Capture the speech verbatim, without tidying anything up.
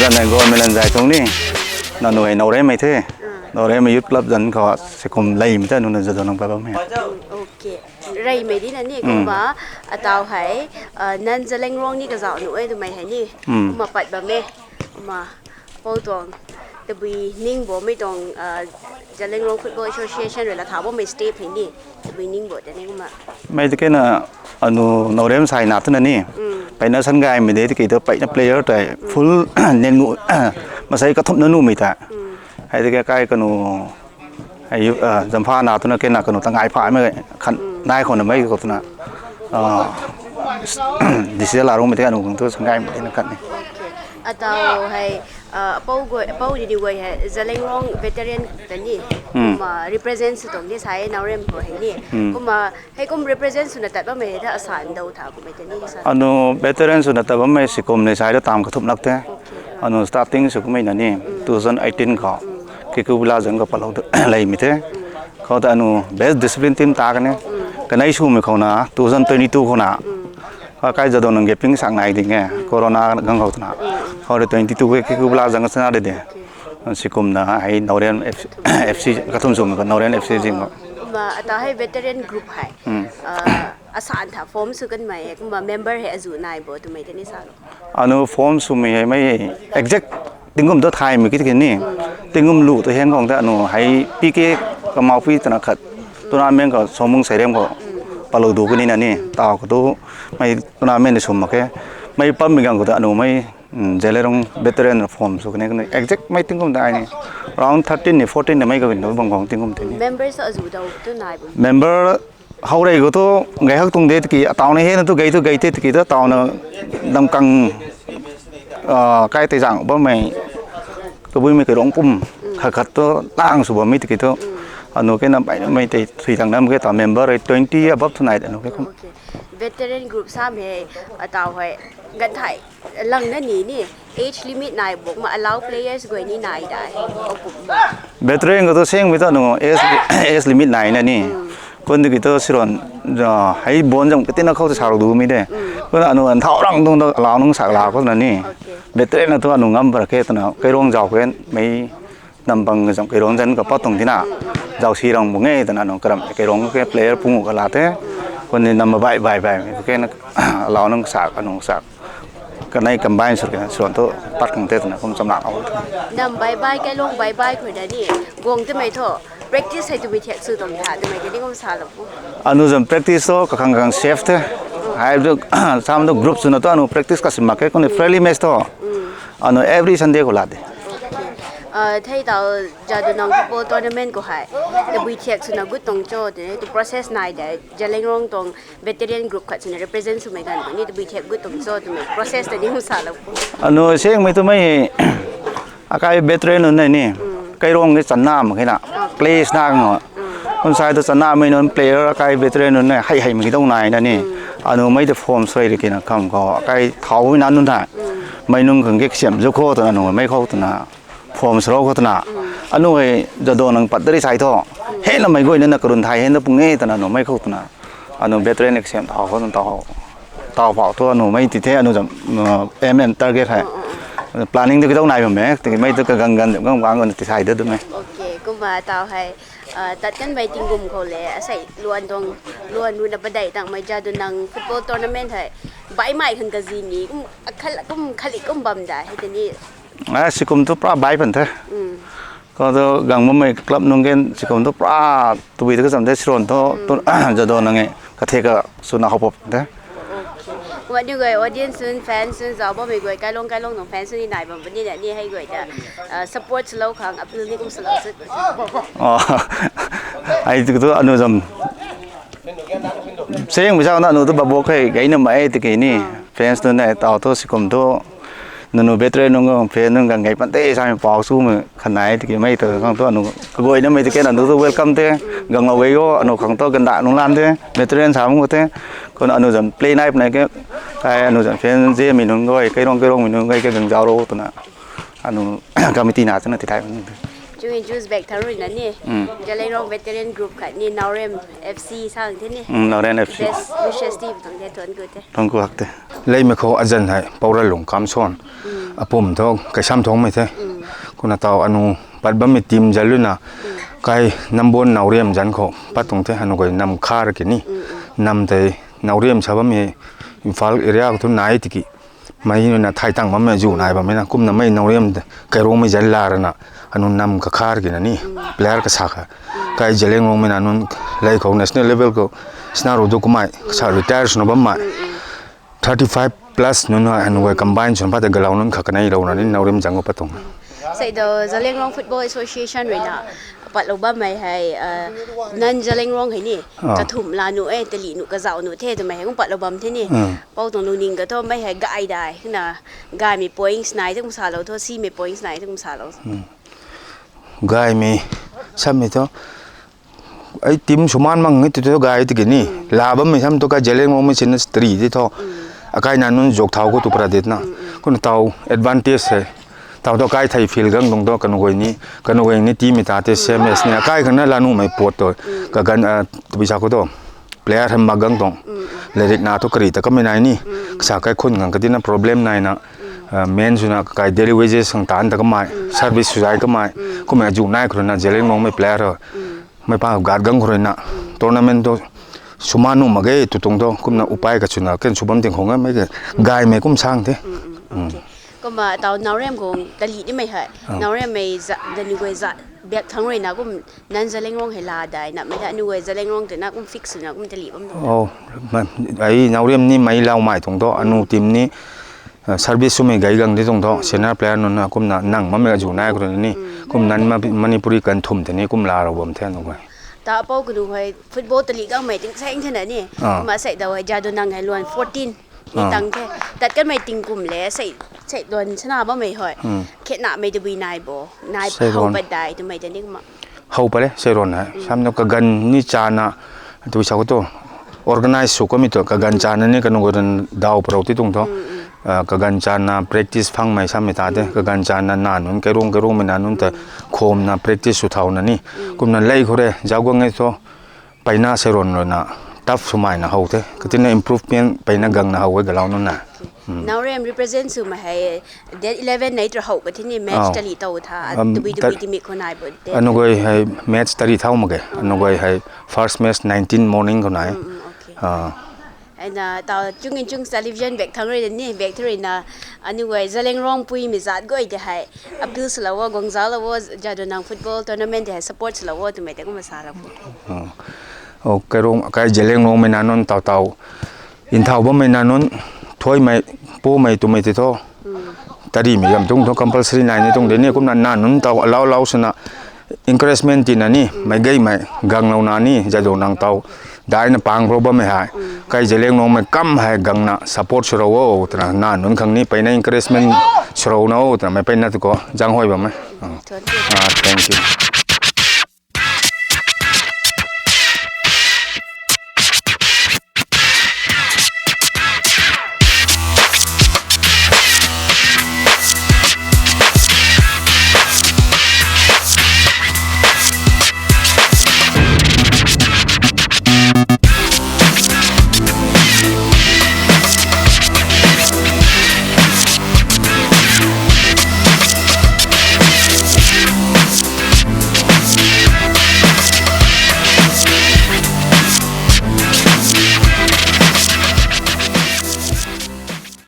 Nai government lan zai tuang ni, nanu hei Naorem mei the. Naorem mei youth club zan khou sikum leimei the, nuna Jadonang pat bam e. Okay. Reymei di na ni kumna ataw hei, uh, nan Zeliangrong ni kazauh nu e twmei hei ni. Kumna pat bam e. Kumna pou tuang tabui ning bo mei tuang, uh, Zeliangrong Football Association rui la thau bammei step hei ni tabui ning bo tei ni kumna. Mei tiki na anu Naorem sai na twna ni. Peyna san gaymei de tiki tu peyna player tei full nen nu masei kathumh na numei ta. Hei tiki kai kanu hei, uh, Zampha na twna kena kanu tangai phamei khan nai khou na mei khou twna, uh, D C L arung mei tiki anu kung tu san gaymei de na khat ni. Ataw hei, uh, pou goi, pou di di goi hei Zeliangrong veteran ta ni. Kumna represent sw tuang ni sai Naorem khou hei ni. Kumna hei kum represent swna tat bammei hei ta asan dou tha kummei ta ni sa. Anu veteran swna tat bammei sikum ni sai ta tam kathumh lak the. Anu starting sw kummei na ni two thousand eighteen khou Kikubula zan khou palou leimei the. Khou ta anu best discipline team ta kani. Kanei swmei khou na two thousand twenty-two khou na. Kha kai Jadonang gaping sak nai ding e. Corona gang khou twna. Khou de twenty-two ke Kikubula zan khou sana de de. Sikum na hei Naorem F-, F C kathumh swmei khou Naorem F C zing khou. Kumna ataw hei veteran group hei, uh, asan tha form sw kanmei e, kumna member hei azu nai bo twmei ta ni sa lo. Anu form swmei hei mei exact tingkum tu thaymei ki tiki ni. Tingkum lu tu heng khang ta anu hei P K Kamaupi twna khat tournament khou Somung Sairem khou palou du kani na ni. Taw khou tu mei tournament ni sw mak khe. Mei pammei gang khou ta anu mei Zeliangrong veteran form sw kani kani exact mei tingkum ta ai ni. Round thirteen ni fourteen ni mei kawin tu bam khang tingkum tei ni. Member sa azu dou tu nai bo. Member how rei khou tu gay hak tuang de tiki ataw na hei na tu gay tu gay the tiki tu ataw na dam kang, uh, kai tei zang bammei kabuimei kairong pum khat khat tu tang sw bammei tiki tu anu kena baimei tei thui tang nam ke ta member hei twenty above tu nai anu ke kum. Okay. Veteran group sam hei ataw hei ganthai lang na ni ni age limit nai bo kumna allow players guay ni nai da hei o kum. Veteran khou tu sengmei ta anu age, age limit nai na ni. Kun tiki tu siron, uh, hei bon zam katina khou tu sa rou dumei de. Kun anu an thau rang dung tu allow nung sak la khou na ni. Veteran na tu anu ngam par khe twna kairong zau khe mei nam bang zam kairong zan ka pat tuang tina. Zau si rang bu nge twna anu karam kairong ke player pungu kala the. Kun ni nam bai bai bai mei kena allow nung sak anu sak. Kanei combine sw kena suan tu pat khang the twna kum chamlak o. Nam bai bai kailong bai bai khou da ni guang twmei thu practice hei tabui thiak sw tuang tha twmei ta ni kum sa lo pu. Anu zam practice tu kakhang kakhang safe the. Hei tu sam tu group swna tu anu practice kasi mak khe kum ni friendly match tu. Anu every Sunday khou la de. Uh, thei taw Jadonang football tournament khou hei tabui thiak swna gut tuang cho twna tu process nai de. Zeliangrong tuang veteran group khat swna represent swmei ganv khou ni tabui thiak gut tuang cho twmei process ta ni kum sa lo pu. Anu sengmei twmei akai veteran nunc nei ni kairong ke channa mak khe na, place na ngau. Kum sai tu channamei nunc player akai veteran nunc nei hei hei mei dou nai na ni. Anu mei tu form sw rei kena khang khou akai thau na nunc tha. Mei nunc khang ke siam zu khou twna anu mei khou twna form sw rou khou twna. Anu hei Jadonang pat dari sai thu. Hei na mei guay na na karun thai hei na pung e twna anu mei khou twna. Anu veteran exam thau khou tau. Tau phau thu anu mei ti the anu zam, uh, aim and target hei. Planning tu kidou nai bam e, tiki mei tu kagang gan zam gang bang anu ti sai da dum e. Okay, kumna taw hei, uh, tat kanmei tingkum khou le asei luan tuang, luan runa padeih tangmei Jadonang football tournament hei baihmei khang kazi ni kum akhal kum khali kum bam da hei tei ni. Ah, sikum tu pra bai pan the. Khou tu gang bammei club nunc gen sikum tu pra tabui tu kazam the siron thu, tu Jadonang e kathe ka swna hou pop the. Kumna ni guay audience nunc, fans nunc, zau bammei guay kailong kailong nunc fans nunc ni nai bam puni na ni hei guay ta, uh, support swlou khang appeal ni kum swlou sut. Oh, ai tu tu anu zam sengmei zau na anu tu babok hei gayna mei tiki ni fans nunc nei taw thu sikum thu nunu veteran nunc gang fan nunc gang gay pan the samei pau swmei khan nai tiki mei tu khang thu anu kaguayna mei tiki anu tu welcome the, ganglou gay o anu khang thu ganda nunc lan the, veteran sa mung the, khou anu zam play nai pnai ke, kai anu zam fan zemei nunc guay, kairong kairongmei nunc guay ke gang zau ro twna anu committee na twna ti thai the. Juice bag tharui na ni. Zeliangrong veteran group khat ni Naorem F C sang the ni. Naorem F C. Best wishes ti tang the tuan ku the. Tuan ku hak the. Leimei khou azan hei Paura Lung Kamson. Apum tho kaisam thongmei the. Kuna tau anu pat bammei team zan luna. Kai Nambon Naorem zan khou pat tuang the anu kai nam khar ki ni. Nam tei Naorem sa bammei Imphal area khou thu nai tiki. Mei na thai tang bammei zu nai bammei na kumna mei Naorem kairongmei zan la rana anu nam kakhar ki na ni player kasa kha. Kai Zeliangrongmei na nunc lei khou national level khou sna ru du kumai kasa retire swna bammei. Thirty five plus nunc hei anu kai combine swna pat galau nunc kha kanei rou na ni Naorem zan khou pat tuang. Sei do Zeliangrong Football Association rui na patlou bammei hei, nan Zeliangrong hei ni kathumh la nu e, talih nu kazauh nu the twmei hei kum patlou bam the ni. Pou tuang lungning ka tho mei hei gay dai na gaymei points nai te kum salou tho, simei points nai te kum salou. Gaymei samei tho. Ai team suman mang e tu tho gay tiki ni. La bammei sam tu kai Zeliangrongmei sin na stri ti tho. Akai na nunc zuk thau khou tu pra dit na. Kuna tau advantage hei. Tau tho kai thei field gang tuang tho kanu guay ni, kanu guay ni team mei ta te same as ni. Akai khang na la numei pot tho. Kaganv, tabui sa khou tho. Player hei mak gang tuang. Lairik na thu kari ta kamei nai ni. Kasa kai khun khang kati na problem nai na. Men swna kai daily wages khang taanc ta kamei. Service sw zai kamei. Kumna zu nai khou rui na Zeliangrongmei player ho. Mei pa gat gang khou rui na. Tournament tu suma nuh mak ge tu tuang tho. Kumna upai ka swna ken sw bam ting khou ngamei ke. Gaymei kum sang the. Kumna tau Naorem khou talih nimei hei. Naoremmei zat, danu guay zat biak thang rui na kum nan Zeliangrong hei la dai na mei ta anu guay Zeliangrong tei na kum fix na kum talih bam tho. Ai Naorem ni mei lau mai tuang tho anu team ni service swmei gay gang di tuang tho senior player nunc na kumna nang bammei zu nai khou rui ni. Kum nan Manipuri kan thum tei ni kum la rou bam the anu guay. Ta pou kanu hei football talih gangmei ting saeng the na ni. Kumna sei dau hei Jadonang hei luan fourteen ni tang the. Tat kanmei ting kum le sei, sei luan sana bammei hei. Khetnamei tabui nai bo, nai hou pat dai twmei ta ni kumna. How pat e, sei ron hei. Sam nu kaganv ni chana, tu sa khou tu organize sw kamei tu kaganv chana ni kanu guay rui dau parou ti tuang tho. Kaganv chana practice phangmei sammei ta te. Kaganv chana na nunc kairung kairungmei na nunc ta khomna practice sw thau na ni. Kumna lei khou rui zauc gang e thu, peyna sei ron rui na tough swmei na how the. Katina improvement peyna gangna how e galau nunc na. Naorem represent swmei hei date eleven nei tra how ka thini match talih tow tha. Tabui tabui timik khou nai bo te. Anu guay hei match talih thau mak ge. Anu guay hei first match nineteen morning khou nai. Aina tau chung in chung television bak thang rui ni bak thu rui na anu guay Zeliangrong puimei zat guay tei hei appeal swlou o, guang zauclou o, Jadonang football tournament tei hei support swlou o twmei tei kumna salou. Kairung kai Zeliangrongmei na nunc tau tau nthau bammei na nunc thuaimei pumei twmei tei thu tarimei gam tuang thu compulsory nai ni tuang de ni kumna na nunc tau alau lau swna encouragement tina ni meic gaymei ganglou na ni Jadonang tau daina pang pro bammei hei kai Zeliangrongmei kam hei gangna support swrou o twna na nunc khang ni peyna encouragement swrou na o twna mei peyna tu khou zaenghuay bammei. Thank you.